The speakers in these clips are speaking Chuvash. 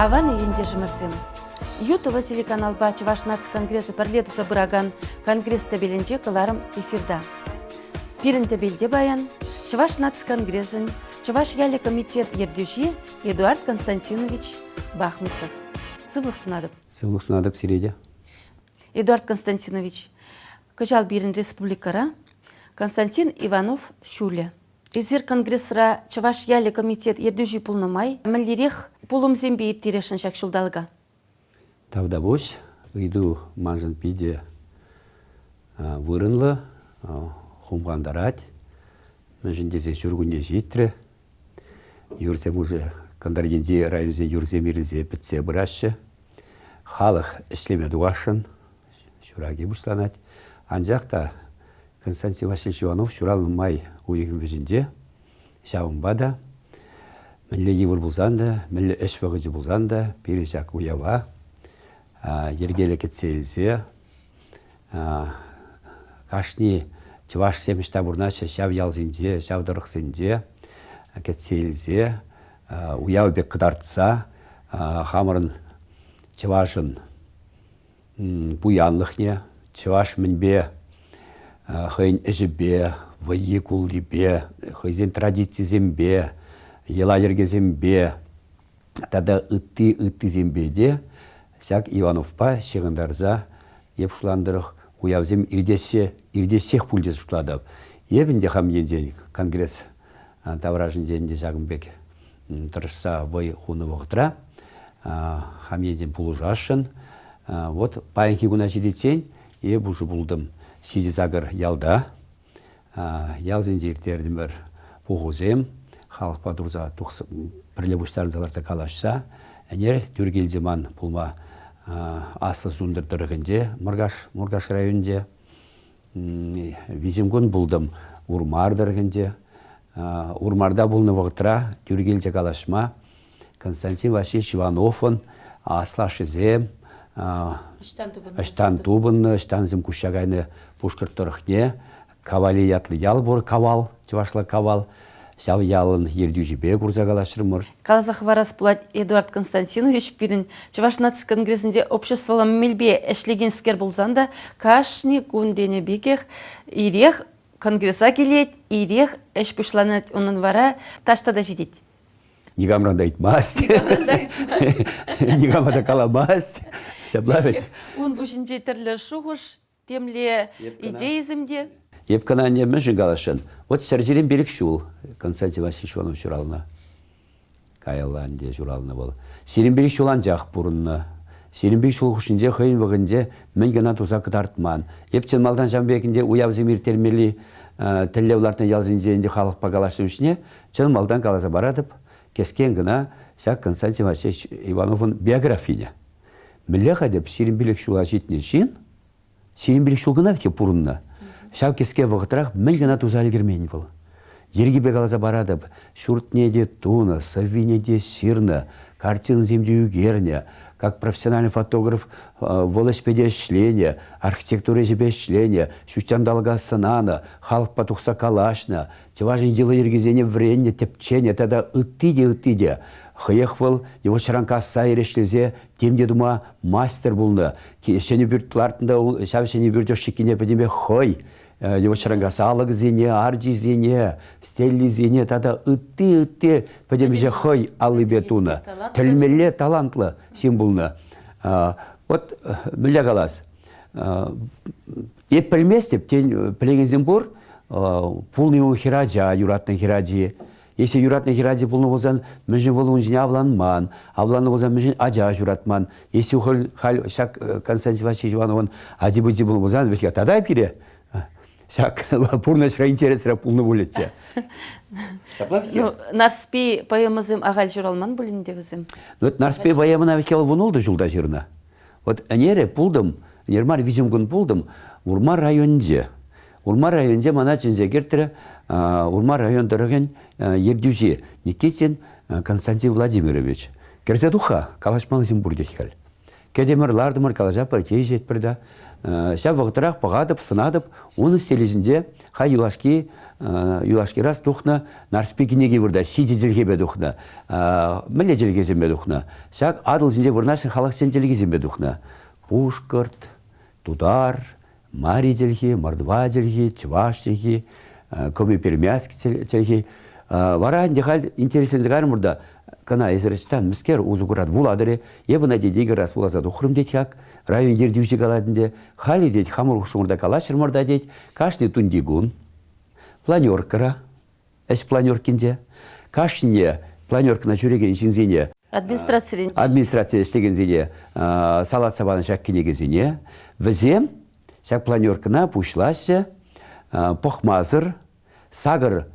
Аван ентешӗмӗрсем! Ютова телеканалпа Чӑваш наци конгресӗ пӗрле туса пыракан конгресс тӗпелӗнче кӑларӑм эфирта. Пирӗн тӗпелте паян Чӑваш наци конгресӗн Чӑваш ялӗ комитет ертӳҫи Эдуард Константинович Бахмисов. Сывлӑх сунатӑп. Сывлӑх сунатӑп сире те. Эдуард Константинович, кӑҫал пирӗн республикӑра Константин Иванов ҫулӗ. Эсир Конгресра Чӑваш ялӗ комитет ертӳҫи пулнӑ май мӗнлерех пулӑмсемпе ирттересшӗн ҫак ҫулталӑка? Тавтапуҫ. Ыйту маншӑн питӗ вырӑнлӑ, хумхантарать. Мӗншӗн тесен ҫуркунне ҫитрӗ. Юрсем уже кӑнтӑр енчи районсен юрсем ирӗлсе пӗтсе пыраҫҫӗ. Халӑх ӗҫлеме тухасшӑн, ҫураки пуҫланать. Анчах та Константин Васильевич Иванов ҫуралнӑ май уйӑхӗн вӗҫӗнче ҫавӑнпа та мӗнле йывӑр пулсан та, мӗнле ӗҫ вӑхӑчӗ пулсан та пирӗн ҫак уява йӗркеллӗ кӗтсе илсе кашни чӑвашсем ӑҫта пурӑнаҫҫӗ ҫав ялсенче, ҫав тӑрӑхсенче кӗтсе илсе уяв пек кӑтартса хамӑрӑн чӑвашӑн пуянлӑхне, чӑваш мӗнпе хӑйӗн ӗҫӗпе, вӑййи-куллипе, хӑйсен традицисемпе, йӑла-йӗркесемпе тата ытти ыттисемпе те ҫак Ивановпа ҫыхӑнтарса эп шутланӑ тӑрӑх уявсем иртессе иртессех пуль тесе шутлатӑп. Эп ӗнтӗ хам енчен конгресс таврашӗнчен те ҫакӑн пек тӑрӑшса вӑй хунӑ вӑхӑтра хам енчен пулӑшасшӑн. Вот паянхи куна ҫитиччен эп уҫӑ пултӑм ҫичӗ-сакӑр ялта. Ялсенче ирттертӗмӗр пухусем, халӑхпа турса тухса пӗрле пуҫтарӑнса ларса калаҫса. Ӗнер тӳр килчӗ ман пулма Аслӑ Сундӑр тӑрӑхӗнче, Муркаш, Муркаш районӗнче. Виҫӗмкун пултӑм Урмар тӑрӑхӗнче. Урмарта пулнӑ вӑхӑтра тӳр килчӗ калаҫма Константин Васильевич Ивановӑн аслашшӗсем ӑҫтан тупӑннӑ, ӑҫтансем куҫса кайнӑ Пушкӑрт тӑрӑхне. Кавали ятлӑ ял пур, Кавал, чӑвашла Кавал. Ҫав ялӑн ертӳҫипе курса калаҫрӑмӑр. Каласа хӑварас пулать, Эдуард Константинович пирӗн Чӑваш наци конгресӗнче обществӑлла мелпе ӗҫлекенскер пулсан та кашни кун тенӗ пекех ирех конгреса килет, ирех ӗҫ пуҫланать, унӑн вара таҫта та ҫитет. Никамран та ыйтмасть. Никама та каламасть. Ҫапла вӗт. Ун пуҫӗнче тӗрлӗ шухӑш, темле идейӑсем те. Эп кӑна ӗнтӗ мӗншӗн каласшӑн? Вот ҫӗрсерен пилӗк ҫул Константин Васильевич Иванов ҫуралнӑ. Каялла ӗнтӗ ҫуралнӑ вӑл. 25 ҫул анчах пурӑннӑ. 25 ҫул хушшинче хӑйӗн вӑхӑтӗнче мӗн кӑна туса кӑтартман. Эп чӑн малтан ҫавӑн пек ӗнтӗ уявсем ирттермелли тӗллев лартнӑ ялсенче ӗнтӗ халӑхпа калаҫнӑ чухне чӑн малтан каласа паратӑп, кӗскен кӑна ҫак Константин Васильевич Ивановӑн биографине. Мӗнле-ха теп 25 ҫула ҫитнӗ ҫын 25 ҫул кӑна вӗт пурӑннӑ. Ҫав кӗске вӑхӑтрах мӗн кӑна туса ӗлкӗрмен вӑл. Йӗркипе каласа паратӑп, ҫуртне те тунӑ, сӑввине те ҫырнӑ, картинӑсем те ӳкернӗ, как профессиональный фотограф вӑл ӗҫпе те ӗҫленӗ, архитектура ӗҫӗпе ӗҫленӗ, ҫутҫанталӑка сӑнанӑ, халӑхпа тухса калаҫнӑ, чӑвашӑн йӑли-йӗркисене вӗреннӗ, тӗпченӗ тата ытти те, ытти те. Хӑех вӑл йывӑҫран касса эрешлесе тем те тума мастер пулнӑ. Ҫӗнӗ пӳрт лартнӑ та ҫав ҫӗнӗ пӳрт ӑшчиккине пӗтӗмпех хӑй йывӑҫран касса алӑкӗсене, арчисене, стеллисене тата ытти-ытти пӗтӗмӗше хӑй аллипе тунӑ. Тӗлӗнмелле талантлӑ ҫын пулнӑ. Вот мӗнле калас, Эп пӗлместӗп, тен, пӗлекенсем пур. Пулнӑ ун хӗрача, юратнӑ хӗрачи. Если юратнӑ хӗрачи пулнӑ пулсан, мӗншӗн вӑл ун ҫине авланман? Авланнӑ пулсан, мӗншӗн ача ҫуратман? Если халь ҫак Константин Васильевич Ивановӑн ачи-пӑчи пулнӑ пулсан, вӗт тата пире ҫак пурнӑҫра интересрӗ пулнӑ пулӗччӗ. Ҫаплах Ну, Нарспи поэмӑсем ахаль ҫуралман пулин те вӗсем. Ну, Нарспи поэмӑна вӗт вӑл 16 ҫулта ҫырнӑ. Вот ӗнер пултӑм, ӗнер мар, виҫӗм кун пултӑм Урмар районӗнче. Урмар районӗнче мана чӗнсе кӗртрӗ Урмар район тӑрӑхӗн ертӳҫи Никитин Константин Владимирович. Кӗрсе тух-ха, калаҫмаллисем пур тет халь. Кӗтӗмӗр, лартӑмӑр, калаҫатпӑр, чей ӗҫетпӗр та. Ҫав вӑхӑтрах пӑхатӑп, сӑнатӑп, унӑн стилӗсенче хай юлашки юлашки раз тухнӑ Нарспи кӗнеки выртать, ҫичӗ чӗлхепе тухнӑ. Мӗнле чӗлхесемпе тухнӑ? Ҫак Атӑл ҫинче вырнаҫнӑ халӑхсен чӗлхисемпе тухнӑ. Пушкӑрт, тутар, мари чӗлхи, мордва чӗлхи, чӑваш чӗлхи, коми-пермяцк чӗлхи. Вара ӗнтӗ халь интересленсе кайрӑмӑр та, кӑна эсир ӑҫтан мӗскер усӑ курат вулатӑр-и? Эп ӑна тет икӗ раз вуласа тухрӑм тет хак. Район ертӳҫи калать ӗнтӗ. Халӗ тет хамӑр хушӑмӑрта калаҫрӑмӑр та тет, кашни тунтикун планеркӑра, ӗҫ планеркинче, кашнине планеркӑна ҫӳрекен ҫынсене Администрацирен. Администрацире ӗҫлекенсене салатса панӑ ҫак кӗнекесене вӗсем ҫак планеркӑна пуҫлаҫҫӗ пӑхмасӑр сакӑр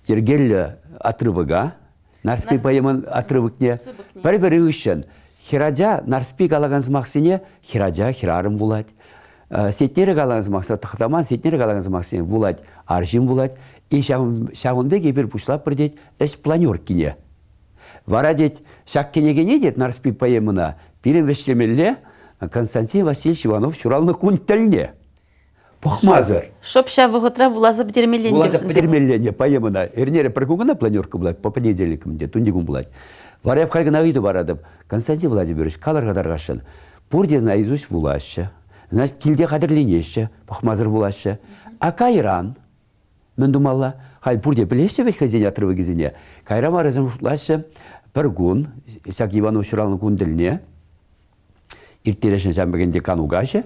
йӗркеллӗ отрывока, Нарспи поэмӑн отрывокне пӗр-пӗр хыҫҫӑн хӗрача Нарспи калакан сӑмахсене хӗрача хӗрарӑм вулать. Сетнере калакан сӑмахсене тӑхтаман Сетнере калакан сӑмахсене вулать, арҫын вулать. И ҫавӑн пек эпир пуҫлатпӑр тет ӗҫ планеркине. Вара тет, ҫак кӗнекене тет Нарспи поэмӑна пирӗн вӗҫлемелле Константин Васильевич Иванов ҫуралнӑ кун тӗлне. Пӑхмасӑр. Шӑп ҫав вӑхӑтра вуласа пӗтермелле. Вуласа пӗтермелле поэмӑна. Эрнере пӗр кун кӑна планерка пулать, по понедельникам те, тунтикун пулать. Вара эп халь кӑна ыйту паратӑп. Константин Владимирович, калӑр-ха тархасшӑн. Пурте наизусть вулаҫҫӗ. Значит, килте хатӗрленеҫҫӗ, пӑхмасӑр вулаҫҫӗ. А кайран мӗн тумалла? Халь пурте пӗлеҫҫӗ вӗт хӑйсен отрывокӗсене. Кайран вара шутлаҫҫӗ, пӗр кун, ҫак Иванов ҫуралнӑ кун тӗлне, ирттереҫҫӗ ҫав пек кану каҫӗ,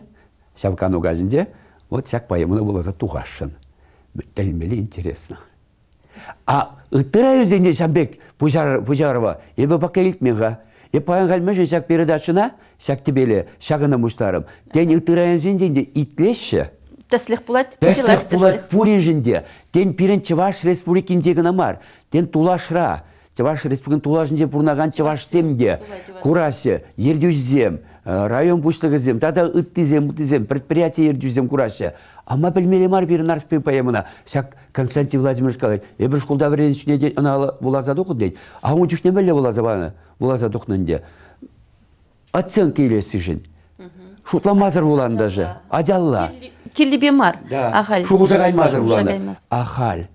ҫав кану каҫӗнче вот ҫак поэмӑна вуласа тухасшӑн. Тӗлӗнмелле интересно. А ытти районсенче ҫав пек пуҫарӑва эпӗ пока илтмен-ха. Эп паян халь мӗншӗн ҫак передачӑна, ҫак тӗпеле ҫакӑна пуҫларӑм. Тен, ытти районсенчен те итлеҫҫӗ. Тӗслӗх пулать. Тӗслӗх пулать пуриншӗн те. Тен, пирӗн Чӑваш Республикинче кӑна мар, тен, тулашра, Чӑваш Республикин тулашӗнче пурӑнакан чӑвашсем те кураҫҫӗ, ертӳҫӗсем, район пуҫлӑхӗсем тата ыттисем, ыттисем, предприяти ертӳҫисем кураҫҫӗ. Ама пӗлмелле мар пирӗн Нарспи поэмӑна. Ҫак Константин Владимирович калать, эпир шкулта вӗреннӗ чухне те ӑна вуласа тухнӑ тет. А ун чухне мӗнле вуласа панӑ? Вуласа тухнӑ ӗнтӗ. Оценка илессишӗн. Шутламасӑр вуланӑ даже. Ачалла. Кирлипе мар. Ахаль. Шухӑша каймасӑр вуланӑ. Ахаль.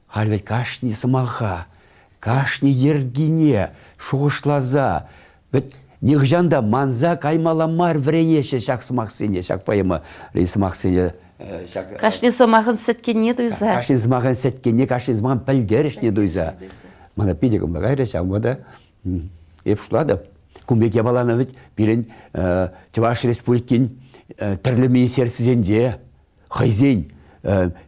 Халь вӗт кашни сӑмаха, кашни йӗркине шухӑшласа, вӗт нихӑҫан та манса каймалла мар вӗренеҫҫӗ ҫак сӑмахсене, ҫак поэмӑри сӑмахсене. Ҫак, кашни сӑмахӑн сӗткенне туйса. Кашни сӑмахӑн сӗткенне, кашни сӑмахӑн пӗлтерӗшне туйса. Мана питӗ кӑмӑла кайрӗ, ҫавӑнпа та эп шутлатӑп. Кун пек япалана вӗт пирӗн Чӑваш Республикин тӗрлӗ министерствисенче хӑйсен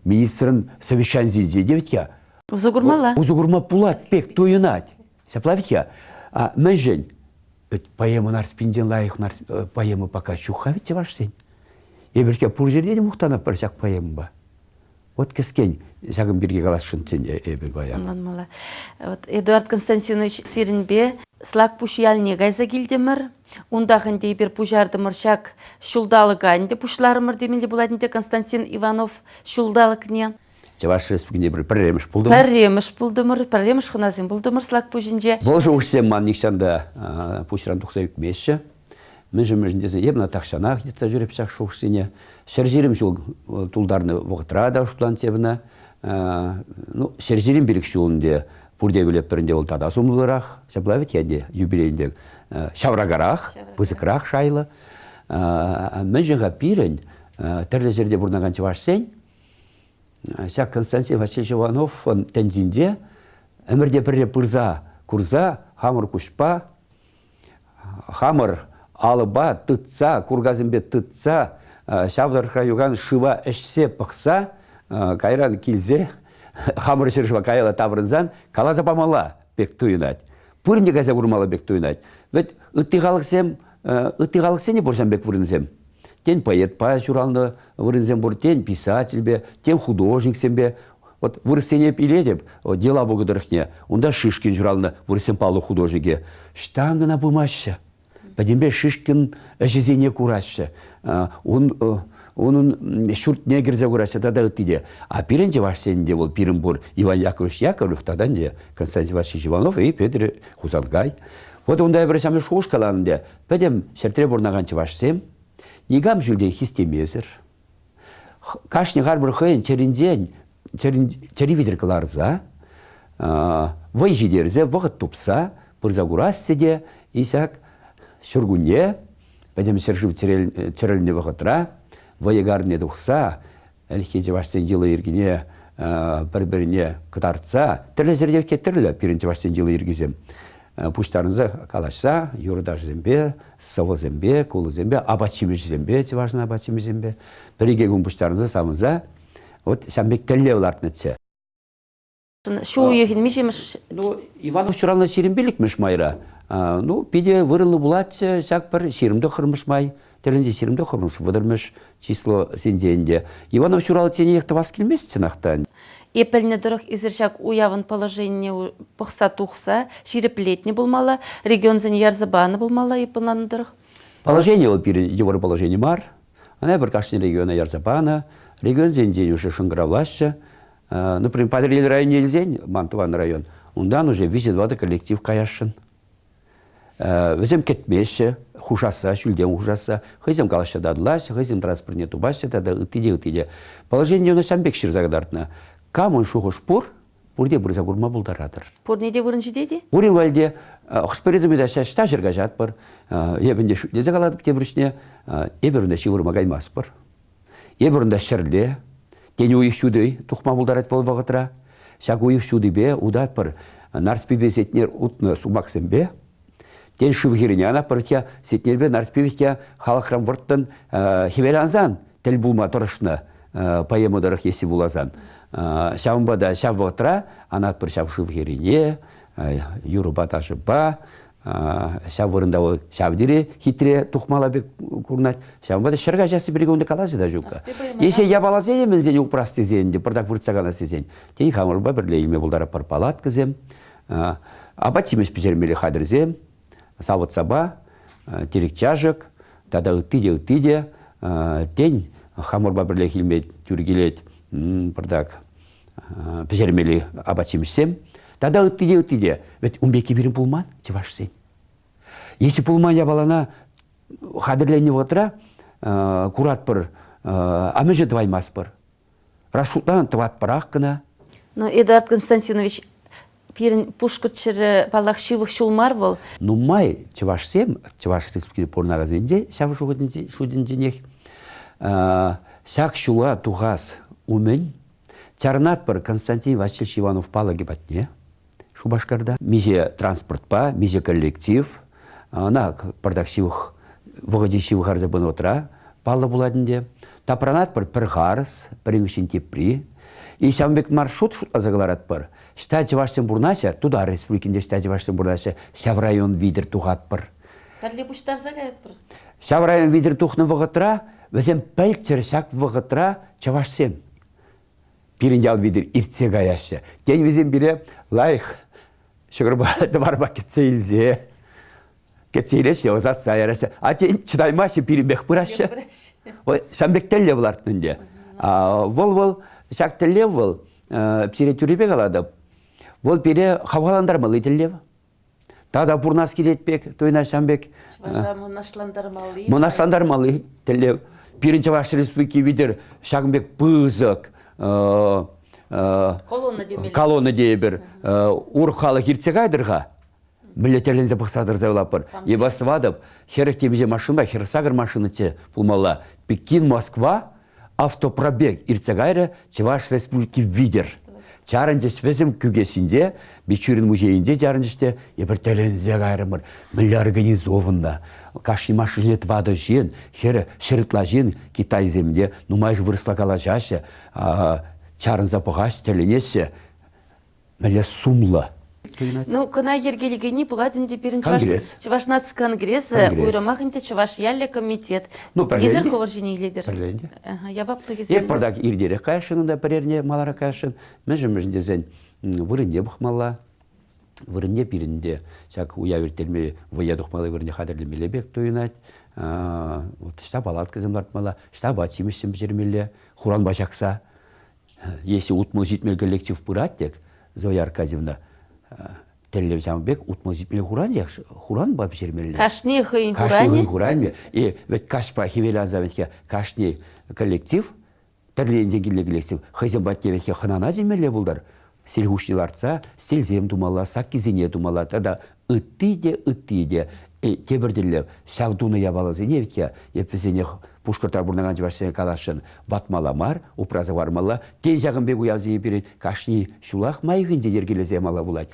министрӑн совещанисенче те вӗт-ха. Усӑ курмалла. Усӑ курма пулать пек туйӑнать. Ҫапла вӗт-ха. А мӗншӗн? Поэма Нарспинчен лайӑх поэма пока ҫук-ха вӗт чӑвашсен. Эпир пур ҫӗрте те мухтанатпӑр ҫак поэмӑпа. Вот кӗскен ҫакӑн пирки каласшӑнччӗ эпӗ паян. Ӑнланмалла. Вот Эдуард Константинович сирӗнпе Слакпуҫ ялне кайса килтӗмӗр. Унтах ӗнтӗ эпир пуҫартӑмӑр ҫак ҫулталӑка ӗнтӗ пуҫларӑмӑр темелле пулать ӗнтӗ Константин Иванов ҫулталӑкне. Чӑваш Республикинче эпир пӗрремӗш пултӑмӑр. Пӗрремӗш пултӑмӑр, пӗрремӗш хӑнасем пултӑмӑр Слакпуҫӗнче. Вӑл шухӑшсем ман нихҫан та пуҫран тухса ӳкмеҫҫӗ. Мӗншӗн мӗншӗн тесен эп ӑна тахҫанах йӑтса ҫӳреп ҫак шухӑшсене. 120 ҫул тултарнӑ вӑхӑтра та шутланчӗ ӑна. Ну, 125 ҫул ӗнтӗ пурте пӗлетпӗр ӗнтӗ вӑл тата сумлӑрах, ҫапла вӗт ӗнтӗ юбилей ҫавракарах, пысӑкрах шайлӑ. Мӗншӗн-ха пирӗн тӗрлӗ ҫӗрте пурӑнакан чӑвашсен ҫак Константин Васильевич Ивановӑн тӗнчинче ӗмӗрте пӗрре пырса курса хамӑр куҫпа хамӑр алӑпа тытса, куркасемпе тытса, ҫав тӑрӑхра юхан шыва ӗҫсе пӑхса, кайран килсе хамӑр ҫӗршыва каялла таврӑнсан каласа памалла пек туйӑнать. Пурне кайса курмалла пек туйӑнать. Вӗт ытти халӑхсем, ытти халӑхсене пур ҫавӑн пек вырӑнсем. Тен, поэтпа ҫуралнӑ вырӑнсем пур, тен, писательпе, тен, художниксемпе. Вот вырӑссене илетӗп, дела Бога тӑрӑхне. Унта Шишкин ҫуралнӑ, вырӑссен паллӑ художникӗ. Ӑҫтан кӑна пымаҫҫӗ. Пӗтӗмпе Шишкин ӗҫӗсене кураҫҫӗ. Ун, унӑн ҫуртне кӗрсе кураҫҫӗ тата ытти те. А пирӗн чӑвашсен те вӑл пирӗн пур Иван Яковлевич Яковлев тата ӗнтӗ Константин Васильевич Иванов и Петр Хусанкай. Вот унта эпир ҫамрӑк шухӑш каланӑ ӗнтӗ. Пӗтӗм ҫӗртре пурӑнакан чӑвашсем. Никам ҫӳлтен хистемесӗр, кашни харпӑр хӑйӗн чӗринчен чӗри витӗр кӑларса, вӑй ҫитерсе, вӑхӑт тупса пырса курасчӗ те ҫак ҫуркунне пӗтӗм ҫӗршыв чӗрӗлнӗ вӑхӑтра вӑйӑ карне тухса ӗлӗкхи чӑвашсен йӑли-йӗркине пӗр-пӗрне кӑтартса тӗрлӗ ҫӗрте тӗрлӗ пирӗн чӑвашсен йӑли-йӗркисем пуҫтарӑнса калаҫса юрӑ-ташӑсемпе, сӑвӑсемпе, кулӑсемпе, апат-ҫимӗҫсемпе, чӑвашӑн апат-ҫимӗҫсемпе пӗр-икӗ кун пуҫтарӑнса савӑнса вот ҫавӑн пек тӗллев лартнӑччӗ. Ҫу уйӑхӗн миҫемӗш? Ну, Иванов ҫуралнӑ 25-мӗш майра. Ну, питӗ вырӑнлӑ пулатчӗ ҫак пӗр 29-мӗш май. Тӗлӗнче 29-мӗш, 30-мӗш числосенче ӗнтӗ. Иванов ҫуралчченех тӑвас килмест чӑнах та. Эп пӗлнӗ тӑрӑх эсир ҫак уявӑн положенине пӑхса тухса ҫирӗплетнӗ пулмалла, регионсене ярса панӑ пулмалла эп ӑнланнӑ тӑрӑх. Положени вӑл пирӗн йывӑр положени мар. Ӑна пӗр кашни региона ярса панӑ. Регионсенчен уже шӑнкӑравлаҫҫӗ. Например, Патӑрьел районне илсен, ман тӑван район, унтан уже виҫӗ-тӑватӑ коллектив каясшӑн. Вӗсем кӗтмеҫҫӗ, хушасса, ҫӳлтен хушасса, хӑйсем калаҫса татӑлаҫҫӗ, хӑйсем транспортне тупаҫҫӗ тата ытти те, ытти те. Положение ӑна ҫавӑн пек ҫырса кӑтартнӑ. Камӑн шухӑш пур, пурте пырса курма пултаратӑр. Пурне те вырӑн ҫитет-и? Пурин валли хӑш-пӗр ыйтӑва ҫта ҫӗр каҫатпӑр. Эпӗ ӗнтӗ шӳтлесе калатӑп тепӗр ӗҫне, эпир унта ҫывӑрма каймастпӑр. Эпир унта ҫӗрле, тен уйӑх ҫути тухма пултарать вӑл вӑхӑтра. Ҫак уйӑх ҫутипе утатпӑр Нарспипе Сетнер утнӑ сукмаксемпе. Тен шыв хӗррине анатпӑр Сетнерпе Нарспи халӑхран вӑрттӑн хӗвел ансан тӗл пулма тӑрӑшнӑ поэма тӑрӑх если вуласан. Ҫавӑнпа та ҫав вӑхӑтра анатпӑр ҫав шыв хӗррине юрӑпа ташӑпа ҫав вырӑнта вӑл ҫав тери хитре тухмалла пек курӑнать. Ҫавӑнпа та ҫӗр каҫасси пирки унта калаҫу та ҫук. Если япаласене мӗнсене упрас тесен те, пӑртак выртса канас тесен, тен хамӑрпа пӗрле илме пултаратпӑр палаткӑсем, апат-ҫимӗҫ пӗҫермелли хатӗрсем, савӑт-сапа, тирӗк-чашӑк тата ытти те, ытти те. Тен, хамӑрпа пӗрлех илме тӳр килет пӑртак пӗҫермелли апат-ҫимӗҫсем тата ытти те, ытти те. Вӗт ун пекки пирӗн пулман чӑвашсен. Если пулман япалана хатӗрленнӗ вӑхӑтра куратпӑр, а мӗншӗн тӑваймастпӑр? Раз шутлан тӑватпӑрах кӑна. Ну, Эдуард Константинович, пирӗн Пушкӑрт ҫӗрӗ, паллах, ҫывӑх ҫул мар вӑл. Нумай чӑвашсем Чӑваш Республикин пурӑнакансенче ҫав шутӗнченех ҫак ҫула тухас умӗн чарӑнатпӑр Константин Васильевич Иванов палӑкӗ патне Шупашкарта. Миҫе транспортпа, миҫе коллектив, ӑна пӑртак ҫывӑх вӑхӑчӗ ҫывхарса пынӑ вӑхӑтра паллӑ пулать ӗнтӗ. Тапранатпӑр пӗр харӑс, пӗрин хыҫҫӑн тепри. И ҫавӑн пек маршрут шутласа кӑларатпӑр. Ӑҫта чӑвашсем пурӑнаҫҫӗ, Тутар Республикинче ӑҫта чӑвашсем пурӑнаҫҫӗ, ҫав район витӗр тухатпӑр. Пӗрле пуҫтарса каятпӑр. Ҫав район витӗр тухнӑ вӑхӑтра вӗсем пӗлччӗр ҫак вӑхӑтра чӑвашсем пирӗн ял витӗр иртсе каяҫҫӗ. Тен, вӗсем пире лайӑх ҫӑкӑрпа тӑварпа кӗтсе илсе кӗтсе илеҫҫӗ, ӑсатса яраҫҫӗ. А тен, чӑтаймаҫҫӗ, пирӗнпех пыраҫҫӗ. Ҫавӑн пек тӗллев лартнӑ ӗнтӗ. Вӑл вӑл ҫак тӗллев вӑл пире тӳррипе калатӑп. Вӑл пире хавхалантармалли тӗллев. Тата пурнас килет пек, туйӑнать ҫавӑн пек. Чӑваша мӑнаҫлантармалли. Мӑнаҫлантармалли тӗллев. Пирӗн Чӑваш Республики витӗр ҫакӑн пек пысӑк колонна темелле. Колонна тейӗпӗр. Урӑх халӑх иртсе кайтӑр-ха. Мӗнле тӗлӗнсе пӑхса тӑрса юлатпӑр. Эп астӑватӑп, 40 темиҫе машинпа 48 машинӑччӗ пулмалла. Пекин, Москва автопробег иртсе кайрӗ Чӑваш Республики витӗр. Чарӑнчӗҫ вӗсем Кӳкеҫҫинче, Бичурин музейӗнче чарӑнчӗҫ те эпир тӗлӗнсе кайрӑмӑр. Мӗнле организованно. Кашни машине тӑватӑ ҫын, хӗрӗ, ҫӗр ытла ҫын, китайсем те нумайӑшӗ вырӑсла калаҫаҫҫӗ, чарӑнса пӑхаҫҫӗ, тӗлӗнеҫҫӗ. Мӗнле сумлӑ. Ну, кӑна йӗркелекенни пулать ӗнтӗ пирӗн Чӑваш, Чӑваш наци конгресӗ, уйрӑмах ӗнтӗ Чӑваш яллӗ комитет. Ну, Эсир хӑвӑр ҫине илетӗр. Пӗрле ӗнтӗ. Яваплӑхӗсем. Эп пӑртак иртерех каясшӑн унта пӗр эрне маларах каясшӑн. Мӗншӗн мӗншӗн тесен вырӑнне пӑхмалла. Вырӑнне пирӗн те ҫак уяв ирттерме вӑййа тухмалли вырӑнне хатӗрлемелле пек туйӑнать. Вот ӑҫта палаткӑсем лартмалла, ӑҫта апат-ҫимӗҫсем пӗҫермелле, хуранпа ҫакса. Если 60-70 коллектив пырать тек, Зоя Аркадьевна, Тӗллев ҫавӑн пек 60-70 хуран хуранпа пӗҫермелле. Кашни хӑйӗн хуранӗ. Кашни хӑйӗн хуранӗ. И вӗт каҫпа хӗвел анса вӗт кашни коллектив тӗрлӗ енчен килнӗ коллектив хӑйсем патне вӗт хӑнана чӗнмелле пултӑр. Сел хушшине лартса стильсем тумалла, саккисене тумалла тата ытти те, ытти те. Тепӗр тӗллев ҫав тунӑ япаласене вӗт эп вӗсене Пушкӑртра пурӑнакан чӑвашсене каласшӑн ватмалла мар, упраса хӑвармалла. Тен, ҫакӑн пек уявсене пирӗн кашни ҫулах майхинче йӗркелесе ямалла пулать.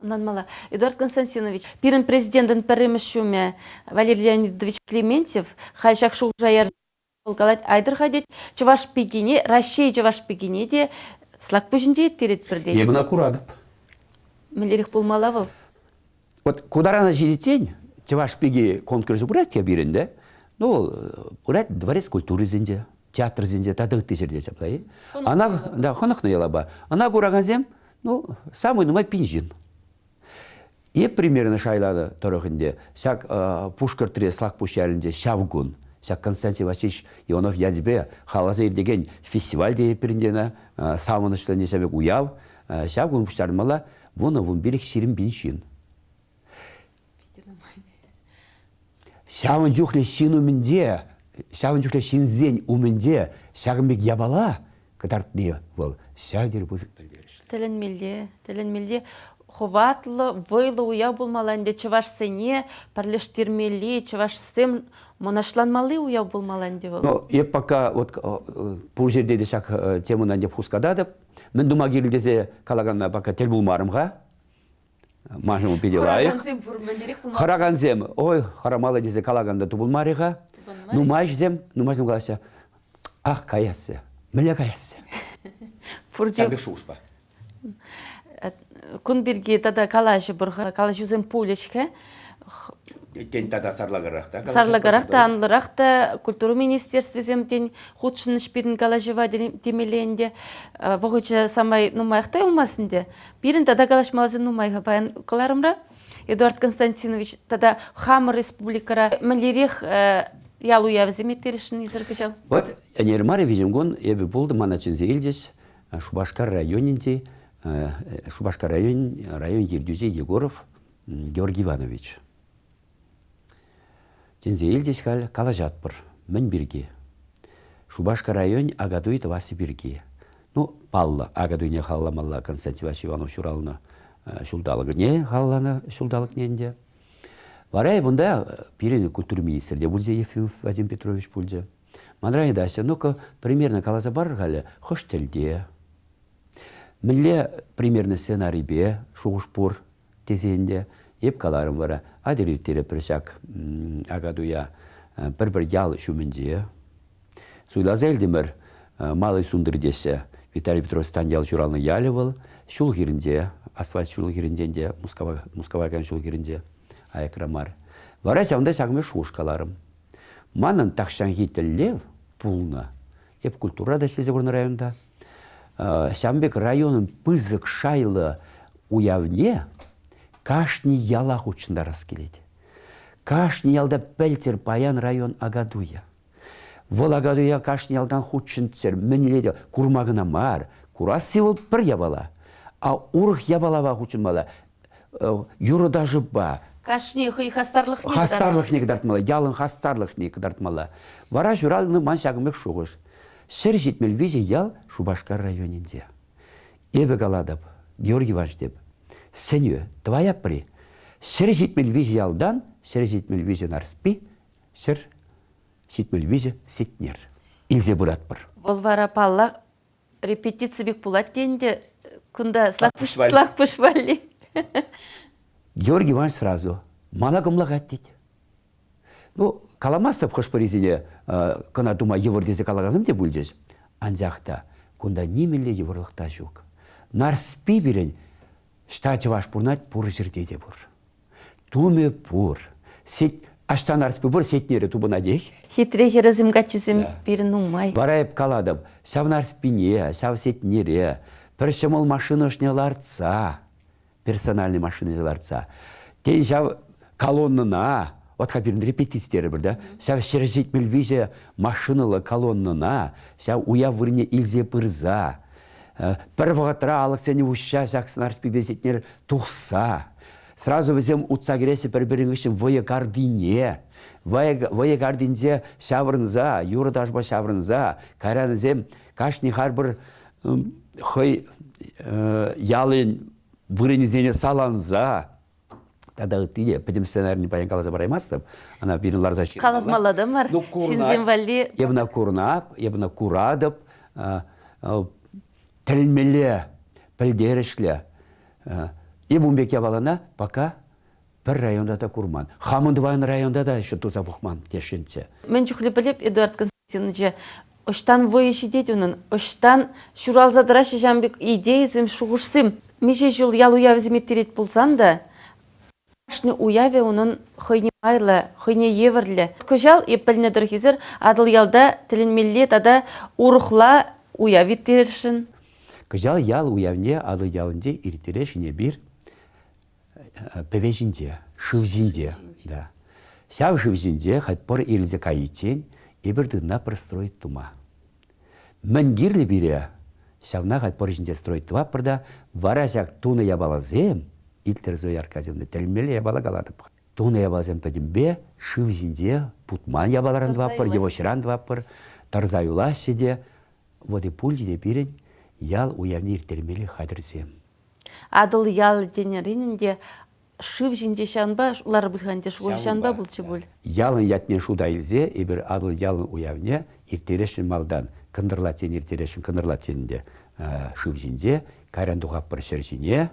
Ӑнланмалла. Эдуард Константинович, пирӗн президентӑн пӗрремӗш ҫумӗ Валерий Леонидович Клементьев халь ҫак шухӑша ярса вӑл калать, айтӑр-ха тет, чӑваш пикине, Раҫҫей чӑваш пикине те Слакпуҫӗнче ирттеретпӗр тет. Эпӗ ӑна куратӑп. Мӗнлерех пулмалла вӑл? Вот кударана ҫитиччен чӑваш пики конкурсӗ пырать те пирӗн те. Ну, пырать дворец культурисенче, театрсенче тата ытти ҫӗрте ҫапла-и. Ӑна, да, хӑнӑхнӑ йӑлапа. Ӑна куракансем, ну, самый нумай пин ҫын. Эп примерно шайланӑ тӑрӑх ӗнтӗ ҫак Пушкӑртри Слакпуҫ ялӗнче ҫав кун ҫак Константин Васильевич Иванов ячӗпе халаса иртекен фестиваль те пирӗнте ӑна савӑнӑҫлӑ ҫав пек уяв. Ҫав кун пуҫтармалла 10-15 20 пин ҫын. Ҫавӑн чухлӗ ҫын умӗнче, ҫавӑн чухлӗ ҫынсен умӗнче ҫакӑн пек япала кӑтартни вӑл ҫав тери пысӑк пӗлтерӗшлӗ. Тӗлӗнмелле, тӗлӗнмелле хӑватлӑ, вӑйлӑ уяв пулмалла ӗнтӗ чӑвашсене пӗрлештермелли, чӑвашсем мӑнаҫланмалли уяв пулмалла ӗнтӗ вӑл. Ну, эп пока вот пур ҫӗрте те ҫак темӑна ӗнтӗ хускататӑп. Мӗн тума кирлӗ тесе калакана пока тӗл пулмарӑм-ха. Маншӑн питӗ лайӑх. Хӑракансем пур, мӗнлерех пулмалла? Хӑракансем, ой, хӑрамалла тесе калакан та тупӑнмарӗ-ха. Нумайҫӑсем, нумайсем калаҫҫӗ, ах, каясси, мӗнле каясси? Пурте... Ҫав пек шухӑшпа. Кун пирки тата калаҫӑпӑр-ха, калаҫусем пулӗҫ-ха. Тен, тата сарлакарах та. Сарлакарах та, анлӑрах та культура министерствисем тен хутшӑнӗҫ пирӗн калаҫӑва темелле ӗнтӗ. Вӑхӑчӗ самай нумаях та юлмасть ӗнтӗ. Пирӗн тата калаҫмаллисем нумай-ха паян кӑларӑмра. Эдуард Константинович тата хамӑр республикӑра мӗнлерех ял уявӗсем ирттересшӗн эсир кӑҫал? Вот ӗнер мар виҫӗм кун эпӗ пултӑм, мана чӗнсе илчӗҫ. Шупашкар районӗнчи Шупашкар районӗн район ертӳҫи Егоров Георгий Иванович. Чӗнсе илчӗҫ халь, калаҫатпӑр. Мӗн пирки? Шупашкар районӗн Акатуй тӑвасси пирки. Ну, паллӑ, Акатуйне халалламалла Константин Иванович Иванов ҫуралнӑ ҫулталӑкне халалланӑ ҫулталӑкне ӗнтӗ. Вара кунта пирӗн культура министрӗ те пулчӗ, Ефимов Вадим Петрович пулчӗ. Манран ыйтаҫҫӗ, ну-ка, примерно каласа парӑр халӗ, хӑш тӗлте, мӗнле примерно сценарипе шухӑш пур тесе ӗнтӗ. Эп каларӑм вара, атьӑр ирттеретпӗр ҫак Акатуя пӗр-пӗр ял ҫумӗнче. Суйласа илтӗмӗр Малый Сундыр теҫҫӗ. Виталий Петрович Станьял ҫуралнӑ ялӗ вӑл. Ҫул хирӗнче, асфальт ҫул хирӗнчен те, Мускава, Мускава кайнӑ ҫул хирӗнче, аякра мар. Вара ҫавӑнта ҫакӑн пек шухӑш каларӑм. Манӑн тахҫанхи тӗллев пулнӑ. Эп культура та ӗҫлесе курнӑ районта. Ҫавӑн пек районӑн пысӑк шайлӑ уявне кашни яла хутшӑнтарас килет. Кашни ялта пӗлтӗр паян район Акатуя. Вӑл Акатуя кашни ялтан хутшӑнччӑр, мӗнле те курма кӑна мар. Курасси вӑл пӗр япала. А урӑх япалапа хутшӑнмалла. Юрӑ-ташӑпа. Кашни хӑй хастарлӑхне Хастарлӑхне кӑтартмалла, ялӑн хастарлӑхне кӑтартмалла. Вара ҫуралнӑ ман ҫакӑн пек шухӑш. 173 ял Шупашкар районӗнче. Эпӗ калатӑп, Георгий Иванович теп, сӗнӳ тӑваяппӑр-и? 173 ялтан 173 Нарспи, 173 Сетнер илсе пыратпӑр. Вӑл вара, паллах, репетици пек пулать те ӗнтӗ кунта Слакпуҫ валли. Георгий Иванович сразу мана кӑмлакать тет. Ну, каламастӑп хӑш-пӗрисене кӑна тума йывӑр тесе калакансем те пулчӗҫ. Анчах та кунта нимӗнле йывӑрлӑх та ҫук. Нарспи пирӗн ӑҫта чӑваш пурӑнать, пур ҫӗрте те пур. Тумӗ пур. Сет, аҫтан Нарспи пур, Сетнерӗ тупӑнатех. Хитре хӗрӗсем, каччӑсем пирӗн нумай. Вара эп калатӑп, ҫав Нарспине, ҫав Сетнере пӗр ҫӑмӑл машина ӑшне лартса персональный машинӑсем лартса. Тен, ҫав колоннӑна, вот-ха пирӗн репетици терӗпӗр, да, ҫав 173 машинӑллӑ колоннӑна ҫав уяв вырӑнне илсе пырса, пӗр вӑхӑтра алӑксене уҫса ҫак Нарспипе Сетнер тухса, Сразу вӗсем утса кӗреҫҫӗ пӗр-пӗрин хыҫҫӑн вӑйӑ картине. Вӑйӑ картинче ҫаврӑнса, юрӑ-ташӑпа ҫаврӑнса, кайран вӗсем кашни харпӑр хӑй ялӗн вырӑнӗсене саланса тата ытти те пӗтӗм сценарине паян каласа параймастӑп. Ӑна пирӗн ларса ҫырмалла. Каласмалла та мар. Ну, Ҫынсем валли. Эп ӑна курнап, эп ӑна куратӑп. Тӗлӗнмелле, пӗлтерӗшлӗ. Эп ун пек япалана пока пӗр районта та курман. Хамӑн тӑван районта та еще туса пӑхман тесшӗнччӗ. Мӗн чухлӗ пӗлеп Эдуард Константиновича, ӑҫтан вӑйӗ ҫитет унӑн, ӑҫтан ҫуралса тӑраҫҫӗ ҫавӑн пек идейӑсем, шухӑшсем. Миҫе ҫул ял уявӗсем ирттерет пулсан та, кашни уявӗ унӑн хӑйне майлӑ, хӑйне евӗрлӗ. Кӑҫал эп пӗлнӗ тӑрӑхисӗр Атӑлъялта тӗлӗнмелле тата урӑхла уяв ирттересшӗн. Кӑҫал ял уявне Атӑлъялӗнче ирттересшӗн эпир пӗве ҫинче, шыв ҫинче. Да. Ҫав шыв ҫинче хоть пӑр ирӗлсе кайиччен эпир тытӑна пӗр строить тума. Мӗн кирлӗ пире, ҫавна халь пӑр ҫинче строить тӑватпӑр та, вара ҫак тунӑ япаласем, итлӗр Зоя Аркадьевна, тӗлӗнмелле япала калатӑп. Тунӑ япаласем пӗтӗмпе шыв ҫинче путман япаларан тӑватпӑр, йывӑҫран тӑватпӑр, тӑрса юлаҫҫӗ те, вот и пулчӗ те пирӗн ял уявне ирттермелли хатӗрсем. Атӑл ял тенӗрен ӗнтӗ шыв ҫинче ҫавӑнпа ларӑр пуль-ха ӗнтӗ, шухӑш ҫавӑнпа пулчӗ пуль. Ялӑн ятне шута илсе эпир Атӑл ялӑн уявне ирттересшӗн малтан кӑнтӑрлатсен ирттересшӗн кӑнтӑрлатсен те шыв ҫинче, кайран тухатпӑр ҫӗр ҫине.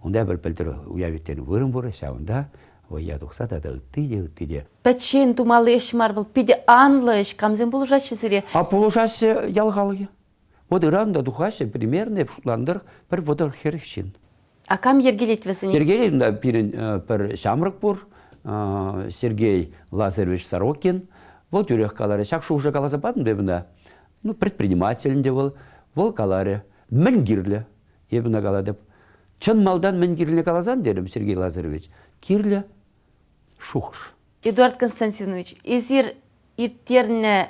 Унта пӗр пӗлтӗр уяв ирттернӗ вырӑн пур, ҫавӑнта вӑййа тухса тата ытти те, ытти те. Пӗччен тумалли ӗҫ мар вӑл, питӗ анлӑ ӗҫ. Камсем пулӑшаҫҫӗ сире? А пулӑшаҫҫӗ ял халӑхӗ. Вот ыран та тухаҫҫӗ, примерно, эп шутланӑ пӗр 30-40 ҫын. А кам йӗркелет вӗсене? Йӗркелет унта пирӗн пӗр ҫамрӑк пур, Сергей Лазаревич Сорокин. Вӑл тӳрех каларӗ, ҫак шухӑша каласа патӑм эп ӑна. Ну, предприниматель ӗнтӗ вӑл. Вӑл каларӗ, мӗн кирлӗ? Эп ӑна калатӑп. Чӑн малтан мӗн кирлине каласан, терӗм Сергей Лазаревич, кирлӗ шухӑш. Эдуард Константинович, эсир ирттернӗ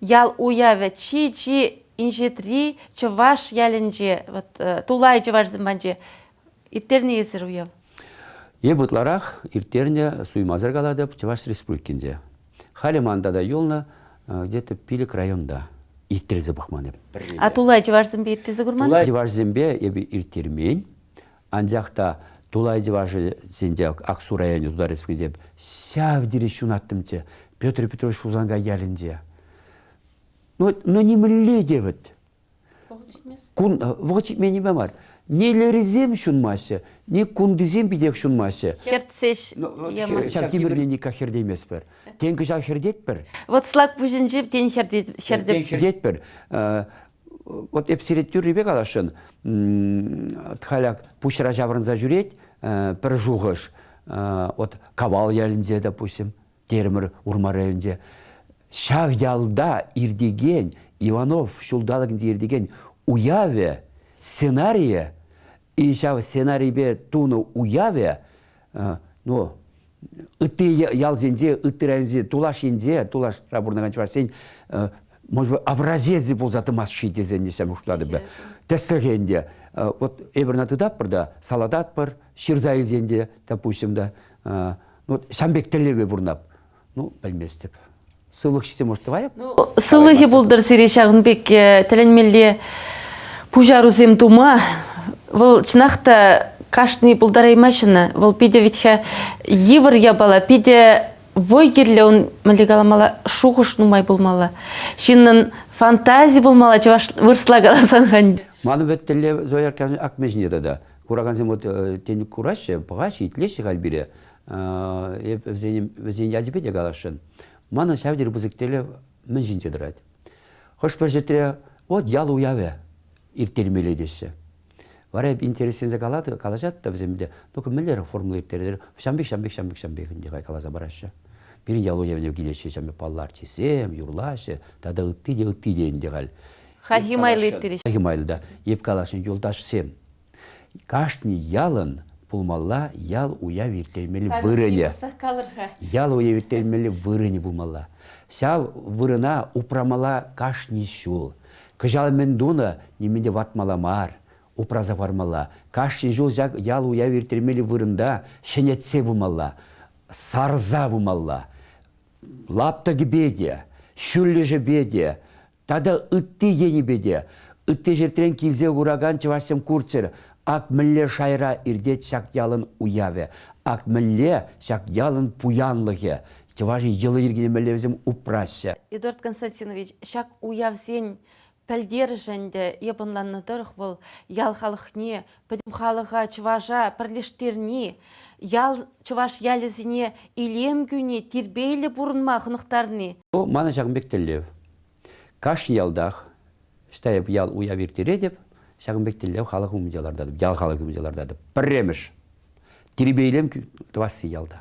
ял уявӗ чи-чи инҫетри чӑваш ялӗнче, вот тулай чӑвашсем патӗнче ирттернӗ эсир уяв? Эп ытларах ирттернӗ, суймасӑр калатӑп, Чӑваш Республикинче. Халӗ ман тата юлнӑ где-то пилӗк районта ирттерсе пӑхман эп. А тулай чӑвашсемпе ирттерсе курман? Тулай чӑвашсемпе эпӗ ирттермен. Анчах та тулай чӑвашӗсенче Аксу районӗ Тутар Республикинче ҫав тери ҫунаттӑмччӗ Петр Петрович Хусанкай ялӗнче. Ну, ну нимӗнле те вӗт. Вӑхӑт ҫитмест. Кун, вӑхӑт ҫитменнипе мар. Ни лерисем ҫунмаҫҫӗ, ни кунтисем питех ҫунмаҫҫӗ. Хӗртсе Ҫав тимӗрне никак хӗртейместпӗр. Тен, кӑҫал хӗртетпӗр? Вот слак пуҫӗнче тен хӗртетпӗр. Хӗртетпӗр. Вот эп сире тӳррипе каласшӑн, халь пуҫра ҫаврӑнса ҫӳрет пӗр шухӑш. Вот Кавал ялӗнче, допустим, терӗмӗр Урмар районӗнче. Ҫав ялта иртекен, Иванов ҫулталӑкӗнче иртекен уявӗ, сценарийӗ, и ҫав сценарипе тунӑ уявӗ, ну, ытти ялсенче, ытти районсенче, тулаш енче, тулашра пурӑнакан чӑвашсен, может быть, образецӗ пулса тӑмасть-ши тесе несем шутлатӑп. Тӗслӗхе ӗнтӗ. Вот эпир ӑна тытатпӑр та, салататпӑр, ҫырса илсен те, допустим та. Вот ҫам пек тӗллевпе пурӑнап. Ну, пӗлместӗп. Сывлӑх ҫитсе, может, тӑвайӑп? Ну, сывлӑхӗ пултӑр сире ҫакӑн пек тӗлӗнмелле пуҫарусем тума. Вӑл чӑнах та кашни пултараймасть ӑна. Вӑл питӗ вӗт-ха йывӑр япала, питӗ вӑй кирлӗ ун, мӗнле каламалла, шухӑш нумай пулмалла. Ҫыннӑн фантази пулмалла, чӑваш вырӑсла каласан ӗнтӗ. Манӑн вӗт тӗллев Зоя Аркадьевна Акмеҫине тата. Куракансем вот тен кураҫҫӗ, пӑхаҫҫӗ, итлеҫҫӗ халь пире. Эп вӗсен, вӗсен ячӗпе те каласшӑн. Манӑн ҫав тери пысӑк тӗллев мӗн ҫинче тӑрать? Хӑш-пӗр ҫӗртре вот ял уявӗ ирттермелле теҫҫӗ. Вара эп интересленсе калаҫат та вӗсем те, ну-ка мӗнле формула ирттеретӗр? Ҫам пек, ҫам пек, ҫам пек, ҫам пек ӗнтӗ каласа параҫҫӗ. Пирӗн ял уявне килеҫҫӗ ҫам пек паллӑ артистсем, юрлаҫҫӗ тата ытти те, ытти те ӗнтӗ халь. Хальхи майлӑ ирттереҫҫӗ. Хальхи майлӑ та. Эп каласшӑн, юлташсем, Кашни ялӑн пулмалла ял уяв ирттермелли вырӑнӗ. Ял уяв ирттермелли вырӑнӗ пулмалла. Ҫав вырӑна упрамалла кашни ҫул. Кӑҫал мӗн тунӑ, нимӗн те ватмалла мар. упраса хӑвармалла. Кашни ҫул ҫак ял уявӗ ирттермелли вырӑнта ҫӗнетсе пымалла, сарса пымалла. Лаптӑкӗпе те, ҫӳллӗшӗпе те, тата ытти енӗпе те ытти ҫӗртрен килсе куракан чӑвашсем курччӑр, ак мӗнле шайра иртет ҫак ялӑн уявӗ, ак мӗнле ҫак ялӑн пуянлӑхӗ, чӑвашӑн йӑли-йӗркине мӗнле вӗсем упраҫҫӗ. Эдуард Константинович, ҫак уявсен пӗлтерӗшӗ ӗнтӗ эп ӑнланнӑ тӑрӑх вӑл ял халӑхне, пӗтӗм халӑха чӑваша пӗрлештерни, ял чӑваш ялӗсене илем кӳни, тирпейлӗ пурӑнма хӑнӑхтарни. Манӑн ҫакӑн пек тӗллев. Кашни ялтах, ӑҫта эп ял уяв ирттеретӗп, ҫакӑн пек тӗллев халӑх умӗнче лартатӑп, ял халӑхӗ умӗнче лартатӑп. Пӗрремӗш тирпейлем тӑвасси ялта.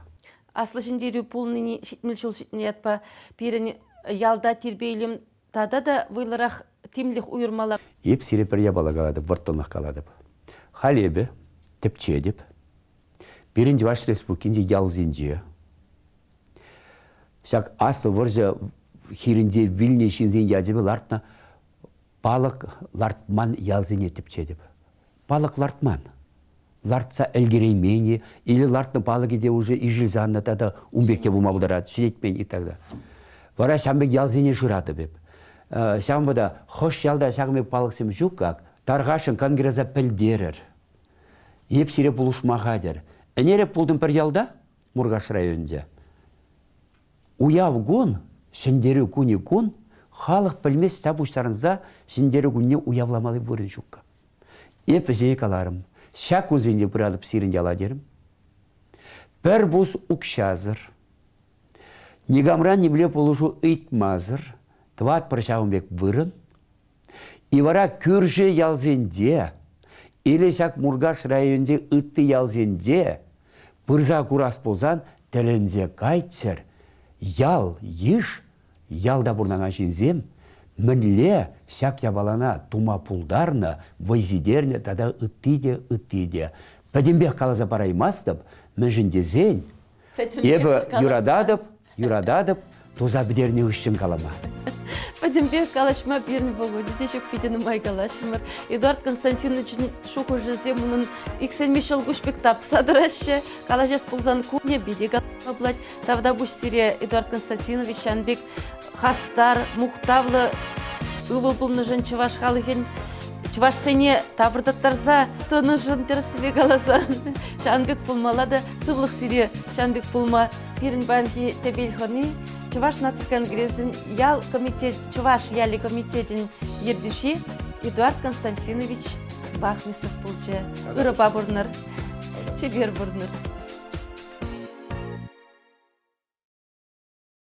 Аслӑ Ҫӗнтерӳ пулнине 70 ҫул ҫитнӗ ятпа пирӗн ялта тирпейлем тата та вӑйлӑрах тимлӗх уйӑрмалла. Эп сире пӗр япала калатӑп, вӑрттӑнлӑх калатӑп. Халь эпӗ тӗпчетӗп. Пирӗн Чӑваш Республикинчи ялсенче ҫак Аслӑ вӑрҫӑ хирӗнче вилнӗ ҫынсен ячӗпе лартнӑ палӑк лартман ялсене тӗпчетӗп. Палӑк лартман. Лартса ӗлкӗреймен-и или лартнӑ палӑкӗ те уже ишӗлсе аннӑ тата ун пек те пулма пултарать, ҫӗнетмен и так далее. Вара ҫавӑн пек ялсене шыратӑп эп. Ҫавӑнпа та хӑш ялта ҫакӑн пек палӑксем ҫук как, тархасшӑн конгреса пӗлтерӗр. Эп сире пулӑшма хатӗр. Ӗнер эп пултӑм пӗр ялта, Муркаш районӗнче. Уяв кун, Ҫӗнтерӳ кунӗ кун, халӑх пӗлмест та пуҫтарӑнса Ҫӗнтерӳ кунне уявламалли вырӑн ҫуккӑ. Эп вӗсене каларӑм, ҫак кунсенче пыратӑп сирӗн яла терӗм. Пӗр пус укҫасӑр, никамран нимле пулӑшу ыйтмасӑр тӑватпӑр ҫавӑн пек вырӑн. И вара кӳршӗ ялсенче или ҫак Муркаш районӗнчи ытти ялсенче пырса курас пулсан тӗлӗнсе кайччӑр, ял, йыш, ялта пурӑнакан ҫынсем мӗнле ҫак япалана тума пултарнӑ, вӑй ҫитернӗ тата ытти те, ытти те. Пӗтӗмпех каласа параймастӑп, мӗншӗн тесен эпӗ юрататӑп, юрататӑп, туса пӗтернӗ хыҫҫӑн калама. Пӗтӗмпех калаҫма пирӗн вӑхӑчӗ те ҫук, питӗ нумай калаҫрӑмӑр. Эдуард Константиновичӑн шухӑшӗсем унӑн иксӗлми ҫӑлкуҫ пек тапса тӑраҫҫӗ. Калаҫас пулсан кунӗ питӗ калаҫма пулать. Тавтапуҫ сире, Эдуард Константинович, ҫавӑн пек хастар, мухтавлӑ ывӑл пулнӑшӑн чӑваш халӑхӗн чӑвашсене тапӑртаттарса тӑнӑшӑн тӗрӗссипе каласан ҫавӑн пек пулмалла та сывлӑх сире ҫавӑн пек пулма. Пирӗн паянхи тӗпел хӑни Чӑваш наци конгресӗн ял комитет Чӑваш ялӗ комитечӗн ертӳҫи Эдуард Константинович Бахмисов пулчӗ. Ырӑпа пурӑнӑр, чипер пурӑнӑр.